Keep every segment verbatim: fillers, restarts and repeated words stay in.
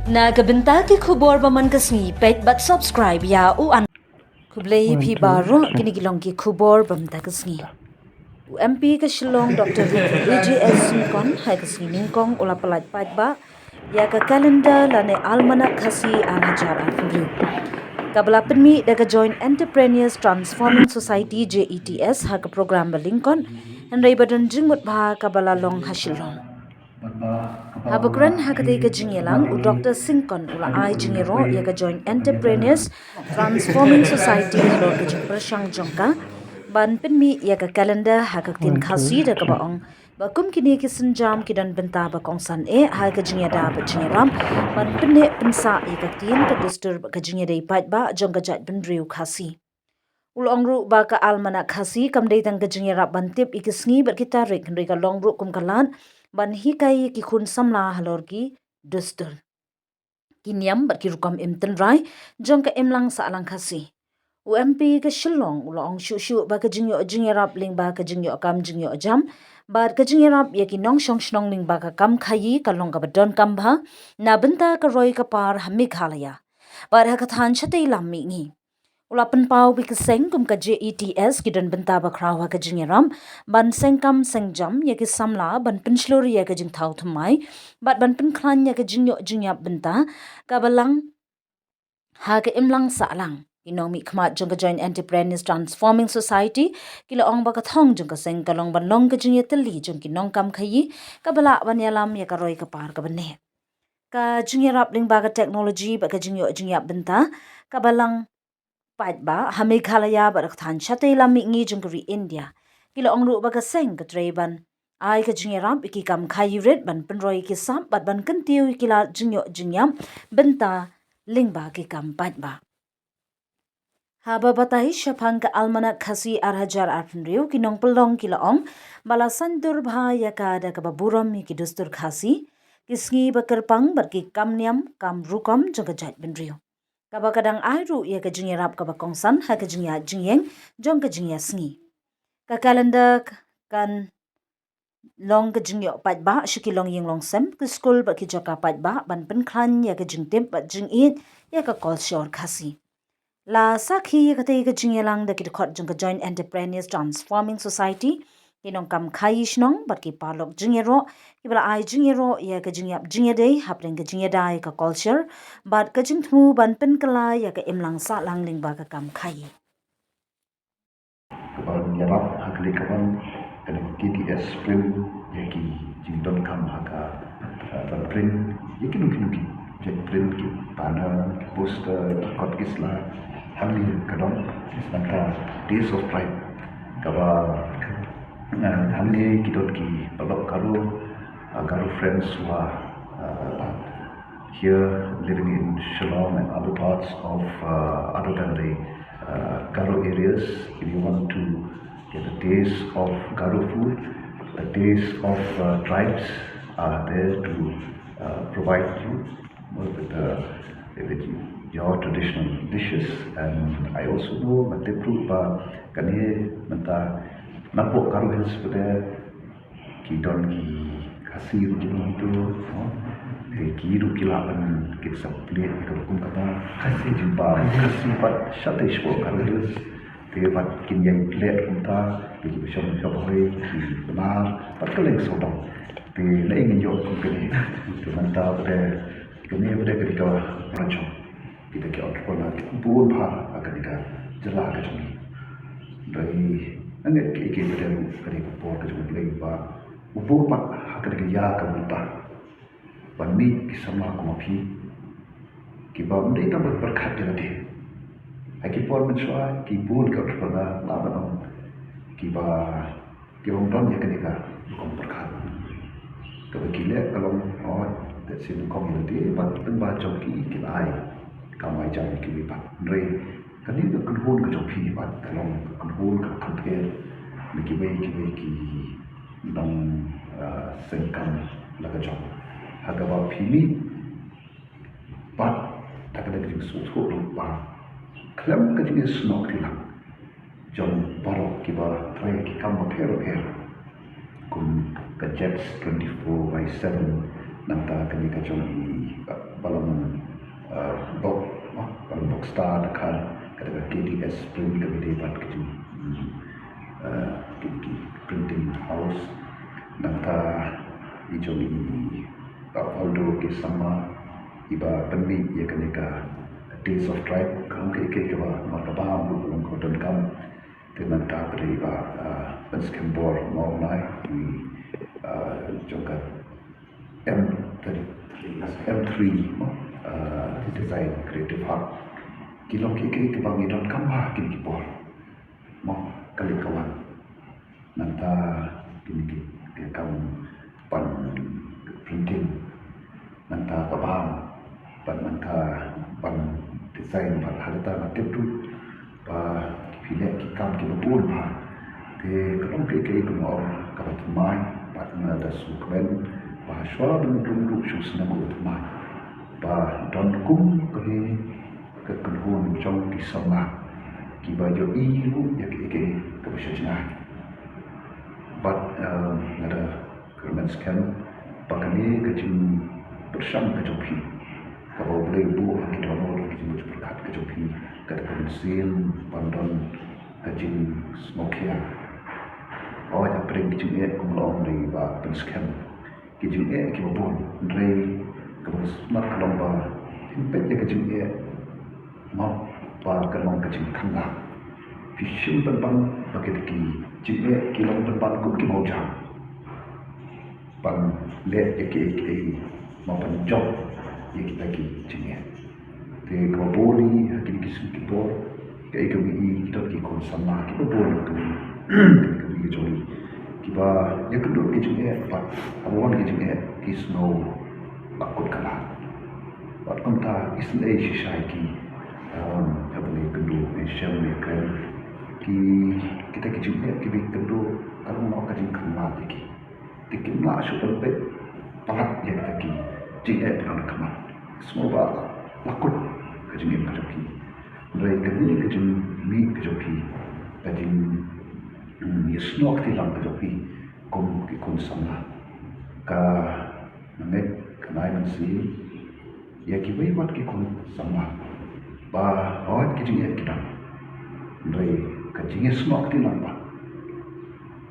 Na ka bynta ki khubor ba man ka sngi, peit bad subscribe ïa u an. Khublei phi baroh, kine ki long ki khubor ba man ka sngi. U M P ka Shillong, Doctor Ricky A J S Syngkon, ha ka sngi nyngkong u la pyllait paidbah ïa ka calendar lane Almanac Khasi ar hajar arphew hynriew, kaba la pynmih da ka Joint Entrepreneurs Transforming Society, J E T S, ha ka program ba lyngkot, hynrei ba don jingmut bha kaba la long ha Shillong. Haba kren ha katei ka jingïalang, u Doctor Syngkon u la ai jingïaroh ïa ka Joint Entrepreneurs Transforming Society halor ka jingpyrshang jong ka ban pynmih ïa ka calendar ha ka ktien Khasi, da kaba ong ba kum kine ki sienjam ki don bynta ba kongsan eh ha ka jingïada bad jingïarap ban pynneh pynsah ïa ka ktien, ka dustur bad ka jingïadei paidbah jong ka jaitbynriew Khasi. U la ong ruh ba ka Almanac Khasi kam dei tang ka jingïarap ban tip ïa ki sngi bad ki tarik, hynrei ka long ruh kum ka lad ban hikai ïa ki khun samla halor ki dustur, ki niam bad ki rukom im tynrai jong ka imlang sahlang Khasi. U M P ka Shillong u la ong shuh shuh ba ka jingïoh jingïarap lyngba ka jingïoh kam jingïoh jam bad ka jingïarap ïa ki nongshong shnong lyngba ka kam khaïi ka long kaba donkam bha na bynta ka roi ka par ha Meghalaya bad ha ka thaiñ shatei lam mihngi. U la pynpaw ba ki seng kum ka J E T S ki don bynta ba khraw ha ka jingïarap ban seng kam seng jam ïa ki samla, ban pynshlur ïa ka jingthaw thymmai bad ban pynkhlaiñ ïa ka jingïoh jingïap bynta kaba lang ha ka imlang sahlang. Ki nongmihkhmat jong ka Joint Entrepreneurs Transforming Society ki la ong ba ka thong jong ka seng ka long ban long ka jingïatylli jong ki nongkam khaïi kaba lah ban ïalam ïa ka roi ka par kaba neh. Ka jingïarap lyngba ka technology bad ka jingïoh jingïap bynta kaba lang paidbah ha Meghalaya bad ka thaiñ shatei lam mihngi jong ka ri India. Ki la ong ruh ba ka seng ka trei ban ai ka jingïarap ïa ki kam khaïi rit ban pynroi ïa ki sap bad ban kyntiew ïa ki lad jingïoh jingïap bynta lyngba ki kam paidbah. Haba batai shaphang ka Almanac Khasi ar hajar arphew hynriew, ki nongpynlong ki la ong ba la saiñdur bha ïa ka da kaba burom ïa ki dustur Khasi, ki sngi ba kyrpang bad ki kam niam kam rukom jong ka jaitbynriew, kaba ka dang ai ruh ïa ka jingïarap kaba kongsan ha ka jingïaid jingïeng jong ka jingïasngi. Ka calendar kan long ka jingïoh paidbah sha ki longïing longsem, ki skul bad ki jaka paidbah ban pynkhlaiñ ïa ka jingtip bad jingïeit ïa ka culture Khasi. La sakhi ïa katei ka jingïalang da ki dkhot jong ka Joint Entrepreneurs Transforming Society, ki nongkam khaïi shnong bad ki paralok jingïaroh kiba la ai jingïaroh ïa ka jingïap jingïadei hapdeng ka jingïada ïa ka culture bad ka jingthmu ban pynkylla ïa ka imlang sahlang lyngba ka kam khaïi. Ka ban ïarap ha ka lei ka ban, ka lei K T S Print, ïa ki jingdonkam ha ka, eh, ban print ïa kino kino ki jait print, ki banner, ki poster, ki kot ki sla. Hangne ka don, nangta Days of Pride, kaba, eh, hangne ki don ki paralok Garo, uh, Garo friends who are, uh, here living in Shillong and other parts of, uh, other than the, uh, Garo areas. If you want to get the taste of Garo food, the taste of, uh, tribes are there to, uh, provide you with the, with your traditional dishes. And I also know, nga tip ruh ba kane mynta napoh Garo Hills pat ki don ki Khasi ruh ki don tu, no? Te ki ruh ki lah ban ki sa plie ïa ka kum kata Khasi jubab, Khasi pat shatei shapoh Garo Hills. Te pat kin ïeng plie kumta, ki ba shong shong hoi, ki Bnar, pat ka leng sawdong. Te na ïeng ïoh kum kane. Te mynta pat kane pat ka dei ka rajong. Kita ki entrepreneur ki bun bha ha kane ka jylla ka jong ngi. Dei, nga ngeit ki, ki ba dei ka dei ka por ka jong U Blei ba u buh pat ha kane ka ïa ka bynta ban mih ki samla kum ma phi, kiba ym dei tang ban pyrkhat ïa lade. Ha ki por mynshuwa ki bun ki entrepreneur, la ban ong, kiba ki long don ïa kane ka rukom pyrkhat. Kaba ki leh ka long, oh, lehse nyngkong ïa lade, bad lyngba jong ki kin ai kam ai jam ïa kiwei pat. Hynrei kane ka kynhun ka jong phi pat ka long ka kynhun kaba kynthei na kiwei kiwei ki nong, ah, seng kam la ka jong. Ha kaba phi mih pat da kane ka jingsngewthuh ruh ba khlem ka jingsnohkti lang jong baroh kiba trei ki kam bapher bapher kum ka Jets twenty-four by seven, nangta kane ka jong i, uh, Balam Star Dkhar, kata ka K D S Print, kaba dei bad ka jing, mm, eh, ki, ki printing house. Nangta i jong i Bah Waldo K Sangma, iba pynmih ïa kane ka Days of Tribe, ka long kaei kaei kaba markaba, bun ka long kaba donkam. Te nangta pat i Bah, eh, Pynskhem Bor Mawlai, i, eh, jong ka M three, M three, mo, eh, Design Creative Hub. Ki long kiei kiei kiba ngi donkam ha kine ki por, mo, ka leit ka wan. Nangta kine ki, ki kam ban printing, nangta ka bam, bad nangta ban design, bad ha kata nga tip ruh ba phi leh ki kam kiba bun bha. Te ka long kaei kaei kaba nga ong kaba thymmai, bad nga da sngewkmen ba shuwa ban rung ruh shu snem kaba thymmai ba don kum kane ka kynhun jong ki samla kiba ïohi ruh ïa kaei kaei kaba sha jngai. Bad, eh, nga da kyrmen skhem ba kane ka jingpyrshang ka jong phi, kaba U Blei u buh ha ki dohnud, ha ki jingmut jingpyrkhat ka jong phi, ka dei ka mynsiem ban don ka jingsngewkhia. Hooid, hapdeng ki jingeh, kum la ong da i Bah Pynskhem, ki jingeh kiba bun, hynrei kaba sngewtynnat ka long ba phin peit ïa ka jingeh, mo, ba ka long ka jingkhanglad. Phi shim pynban ba kita ki jingeh ki long pynban kum ki mawjam ban leh ïa kiei kiei, mo, ban jop ïa kita ki jingeh. Te kaba bun hi ha kine ki sngi ki por, kaei kaba ngi i, ki don ki khun samla kiba bun ha kane, kane ka ri ka jong ngi, kiba ïakynduh ki jingeh, bad haba wan ki jingeh ki sngew la kut ka lad. Bad kumta isynei shisha ïa ki, um, haba ngi ïakynduh, ngi shem, ngi kren, ki, kita ki jingeh kiba ïakynduh ka long noh ka jingkhanglad ïa ki. Te kim lah shuh ban peit palat ïa kita ki jingeh ba don ha khmat. Sngewbha la kut ka jingim ka jong ki. Hynrei kane ka jingmih ka jong ki, ka jing, mm, ïasnoh kti lang ka jong ki kum ki khun samla, ka ngeit, ka nai mynsiem ïa kiwei pat ki khun samla ba hooid ki jingeh ki don, hynrei ka jingïasnoh kti lang pat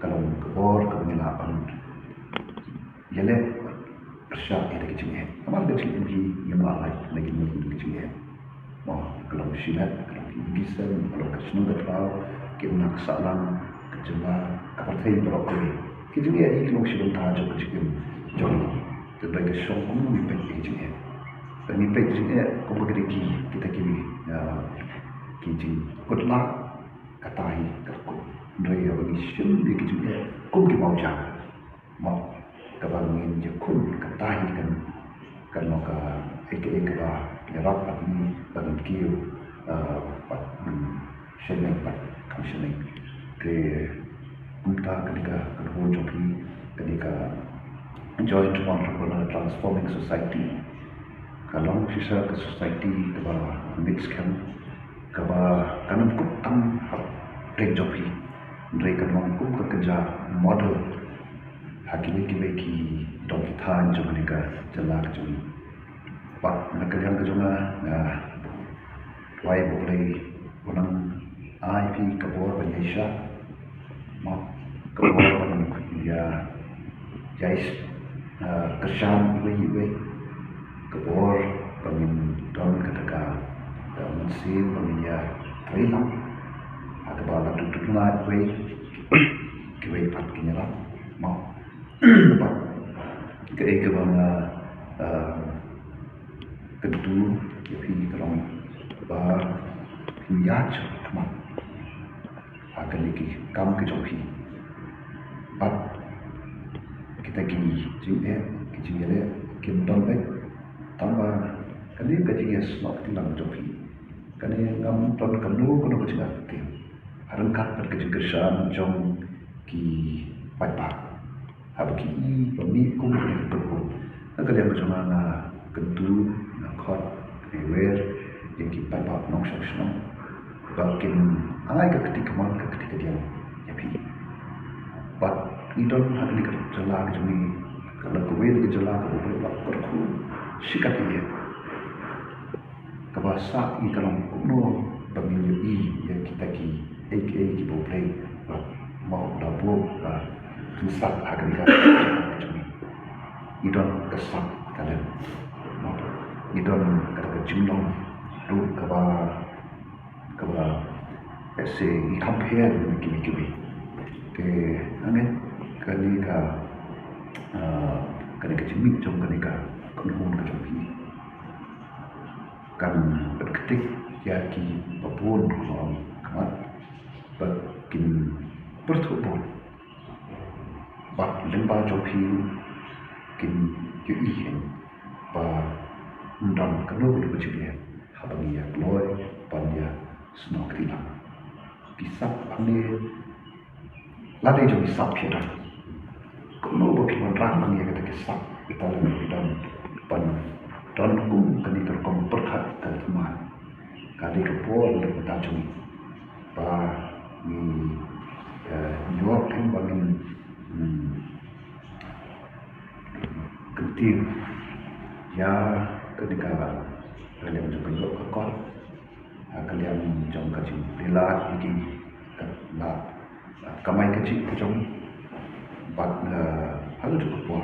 ka long ka bor kaba ngi lah ban ïaleh pyrshah ïa kita ki jingeh. Namar ka jingim hi ngim lah lait na ki mut ki jingeh. Mo, ka long shimet, ka long ki ïing ki sem, ka long ka shnong ka thaw, ki imlang ki sahlang, ka jylla, ka pyrthei baroh kawei. Ki jingeh hi ki long shi bynta jong ka jingim jong ngi. Te hynrei ka shong kumno ngi peit ïa ki jingeh. Lada ngi peit jingeh kum ba ki dei ki, kita ki, ah, ki jingkut lad, kata hi ka kut. Hynrei haba ngi shim ïa ki jingeh kum ki mawjam, mo, kaba ngin ïakhun, kata hi kan, kan long kaei kaei kaba ïarap bad ngi ba ngin kiew, eh, bad, mm, shaneng bad kham shaneng. Te kumta kane ka, ka kynhun jong phi, kane ka Joint Entrepreneur Transforming Society, ka long shisha ka society kaba mix camp, kaba kan ym kut tang hapdeng jong phi, hynrei kan long kum ka kynja model ha kiwei kiwei ki dong ki thaiñ jong kane ka jylla ka jong ngi. Bad na ka liang ka jong nga, nga duwai ba U Blei un nang ai phi ka bor ban ïaishah, mo, ka bor ban ïa, ïa, ah, kyrshan iwei iwei, ka bor ban ngin don kata ka, ah, mynsiem ban ngin ïa trei lang ha kaba la duk duk na iwei, kiwei pat kin ïarap, mo. Bad kaei kaba nga, ah, kyntu ïa phi ka long ba phin ïaid shakhmat ha kane ki kam ki jong phi. Bad kita ki jingeh, ki jingeh kim don beit, tangba kane ka jingïasnoh kti lang jong phi, kane ngam don kano kano ka jingïaid ktien, ha ryngkat bad ka jingkyrshan jong ki paidbah. Haba ki i ba mih kum kane ka kynhun, na ka liang ka jong nga, nga kyntu, nga khot, nga wer ïa ki paidbah nongshong shnong ba kin ai ka kti kamon, ka kti kadiang ïa phi. Bad ngi don ha kane ka jylla ka jong ngi, ka la kawei na ka jylla kaba U Blei u la kyrkhu shikatdei, kaba Ba sah ngi ka long kumno ba ngin ïohi ïa kita ki ei ki ei kiba U Blei ba ma u la buh ba kin sah ha kane ka jong ngi. Ngi don ka sap talent. Ngi don kata ka jinglong ruh kaba kaba eh, se ngi compare ngi kiwei kiwei. Te hangne kane ka ah, kane ka jingmih jong kane ka kynhun ka jong phi kan pynktik ïa kiba bun, kumba ong khmat, ba kin pyrthuh bun ba lyngba jong phi kin ïohi hi ba ym don kano kano ka jingeh haba ngi ïa kloi ban ïa snoh kti lang. Ki sap hangne lada jong ki sap phi don, kumno ba phi wanrah lang ïa kata ki sap, kita lada phi don ban don kum kane ka rukom pyrkhat ka thymmai. Ka dei ka por lada kata jong ba ngi eh, ïoh phin ba ngin hmm, kyntiew ïa kane ka liang jong ka ïoh ka kot, ha ka liang jong ka jingpynlait ïa ki ka la kamai kajih ka jong bad ha ka juh ka por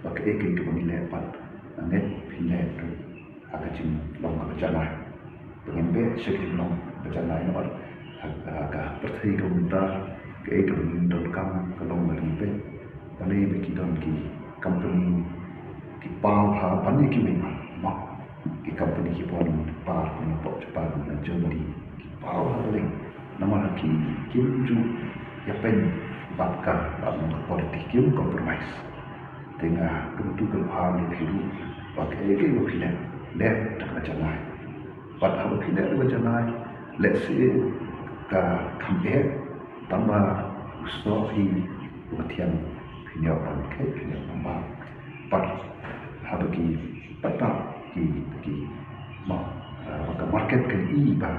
ba kaei kaei kaba ngi leh bad ngeit phin leh ruh ha ka jinglong kaba janai. Ba ngin beh sha ka jinglong ba janai noh ha ka pyrthei ka mynta kaei kaba ngin donkam ka long ba ngin beh. Balei ba ki don ki company ki paw ha ban ïa kiwei pat ma ki company ki paw na Nepal, na Japan, na Germany, ki paw ha balei? Namar ha ki kim ju ïapeiñ bad ka, bad ka politik, kim compromise. Te nga kyntu kynpham ïa phi ruh ba kaei kaei ba phi leh, leh da kaba janai. Bad haba phi leh da kaba janai, lehse ka kham eh, tangba u soh hi u Pathian phin ïoh ban khet, phin ïoh ban bam. Bad haba ki paidbah ki, ki ma, ah, ba ka market ka i ba